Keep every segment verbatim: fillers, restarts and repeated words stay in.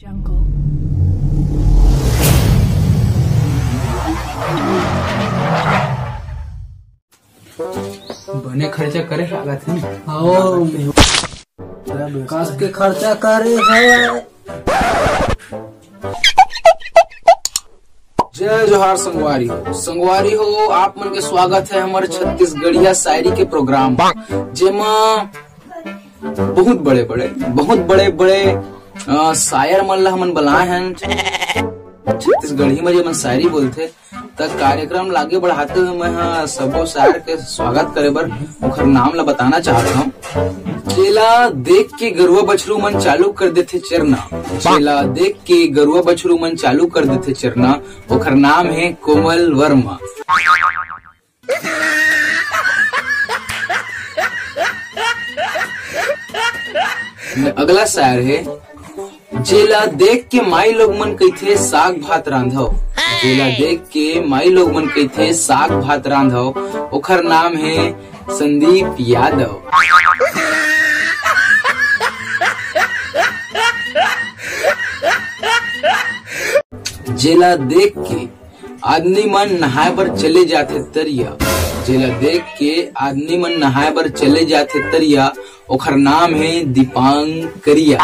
बने खर्चा करे लागत हे ना। हाँ, कस के खर्चा करे हे। जय जोहार संगवारी हो, संगवारी हो, आप मन के स्वागत हे हमर छत्तीसगढ़िया शायरी के प्रोग्राम, जेमा बहुत बड़े बड़े, बहुत बड़े बड़े, अ, शायर मन ला हमन बलाए हन। छत्तीसगढ़ी में जेमन शायरी बोलथे, त कार्यक्रम ला आगे बढ़ाते हुए मैं ह सबो शायर के स्वागत करे बर ओखर नाम ला बताना चाहत हूँ। जेला देख के गरुआ बछरू मन चालू कर देथे चरना, जेला देख के गरुआ बछरू मन चालू कर देथे चरना, ओखर नाम हे कोमल वर्मा। अगला शायर हे, जेला देख के माई लोग मन कहिथे साग भात रांधव, जेला देख के माई लोग मन कहिथे साग भात रांधव, ओखर नाम हे संदीप यादव। जेला देख के आदमी मन नहाए बर चले जाथे तरिया, जेला देख के आदमी मन नहाए बर चले जाथे तरिया, ओखर नाम हे दीपांकरिया।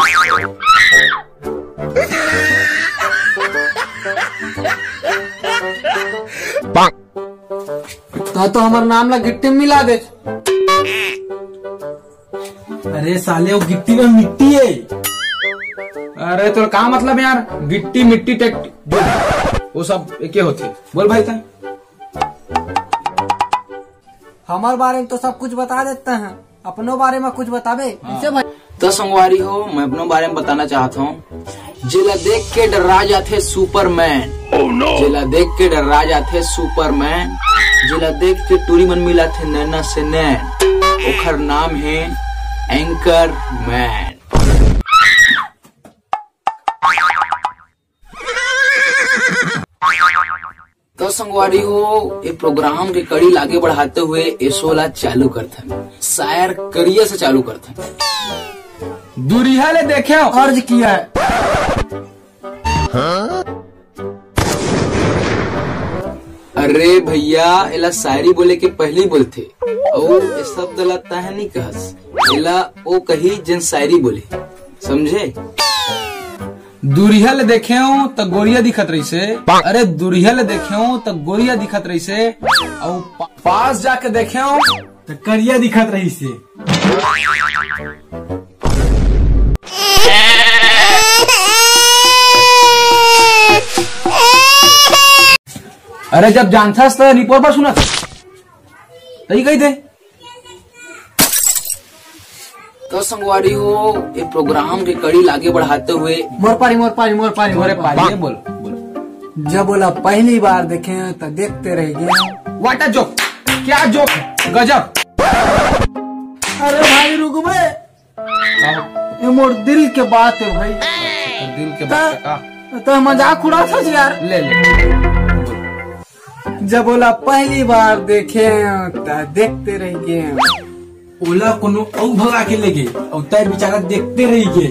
त तो हमर नाम ला गिट्टी में मिला दे। अरे साले, वो गिट्टी में मिट्टी है। अरे, तोर का मतलब यार, गिट्टी, मिट्टी, टट्टी, वो सब एके होथे। बोल भाई, तैं। हमर बारे में तो सब कुछ बता देते हैं, अपनो बारे में कुछ बताबे? हाँ। कैसे भाई? तो संगवारी हो, मैं अपनो बारे में बताना चाहत हूँ। जेला देख के डर्रा जाथे सुपरमैन। Oh no! जेला देख के डर्रा जाथे सुपरमैन, जेला देख के टूरी मन मिलाथे नैना से नैन, ओखर नाम हे एंकर मैन। तो संगवारी हो, ये प्रोग्राम के कड़ी ला आगे बढ़ाते हुए ये शो ला चालू करथन। शायर करिया से चालू करथन। दुरिहा ले देखे हो। अर्ज किया है। अरे भैया, एला शायरी बोले के पहली बोलथे, अउ ये शब्द ला तैं नहीं कहस, एला ओ कही जेन शायरी बोले, समझे? दुरिहा ले देखे हो त गोरिया दिखत रहिसे। अरे, दुरिहा ले देखे हो त गोरिया दिखत रहिसे, अउ पा-, पास जाके देखे हो त करिया दिखत रहिसे। अरे, जब जानथस त रिपोर्ट पर सुनत, तही कही दे। तो संगवारी हो, ये प्रोग्राम के कड़ी ला आगे बढ़ाते हुए मोर पारी, मोर पारी, मोर पारी, मोरे मोर पारी। पारी, ये बोल, बोल। जब ओला पहली बार देखे तो देखते रह गए। What a joke! क्या जोक है? गजब। अरे भाई रुक बे, का? ये मोर दिल के बात है भाई। दिल के बात है का? तो मजाक उड़ा था यार। ले, ले। जब ओला पहली बार देखे त देखते रह गए। ओला कोनो अउ भगा के ले गए, अउ तय बेचारा देखते रह गए।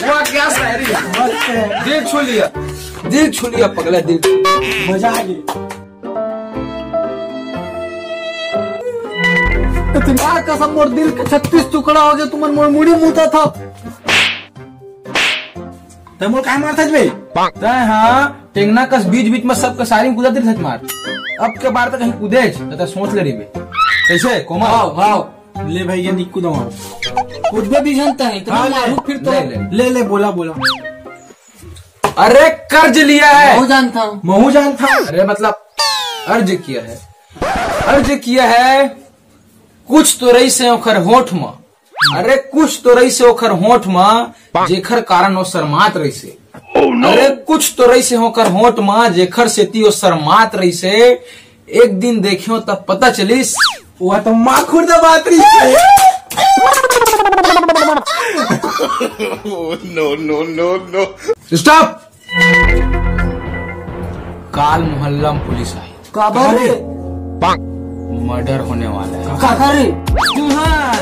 वाह, क्या शायरी है। मस्त है। दिल छू लिया, दिल छू लिया पगला, दिल छू लिया। मजा आ गया। इतना कसम, मोर दिल के छत्तीस टुकड़ा हो गया, तुमन मोर मुड़ी मुता था। तै मोर काहे मारथस बे? तै हा टेंगना कस बीच बीच में सबके सारी में कूदत रहिथस मार। अब के बार तक कहीं कूदेच, त तै सोच ले रहिबे। कैसे, कोमल? हाव, हाव। ले भाई, ये निक कूदा मार। कूदबे भी जानता है, इतना हाँ, ले, मारू फिर तो। ले, ले। ले, ले, बोला, बोला। अरे कर्ज लिया है। महू जानता हूँ। महू जानता हूँ। अरे मतलब अर्ज किया है, अर्ज किया है। कुछ तो रहिसे ओखर होठ म, अरे कुछ तो रहिसे ओखर होठ म, जेखर कारण वो शर्मात रहिसे। अरे कुछ तो रहिसे ओखर होठ म, जेखर सेती वो शर्मात रहिसे। एक दिन देखेंव तब पता चलिस, वो तो माखुर दबात रहिसे। No, no, no, no। Stop। काल मोहल्ला में पुलिस आई। काबर रे? मर्डर होने वाला है। काकर रे? तुम्हार।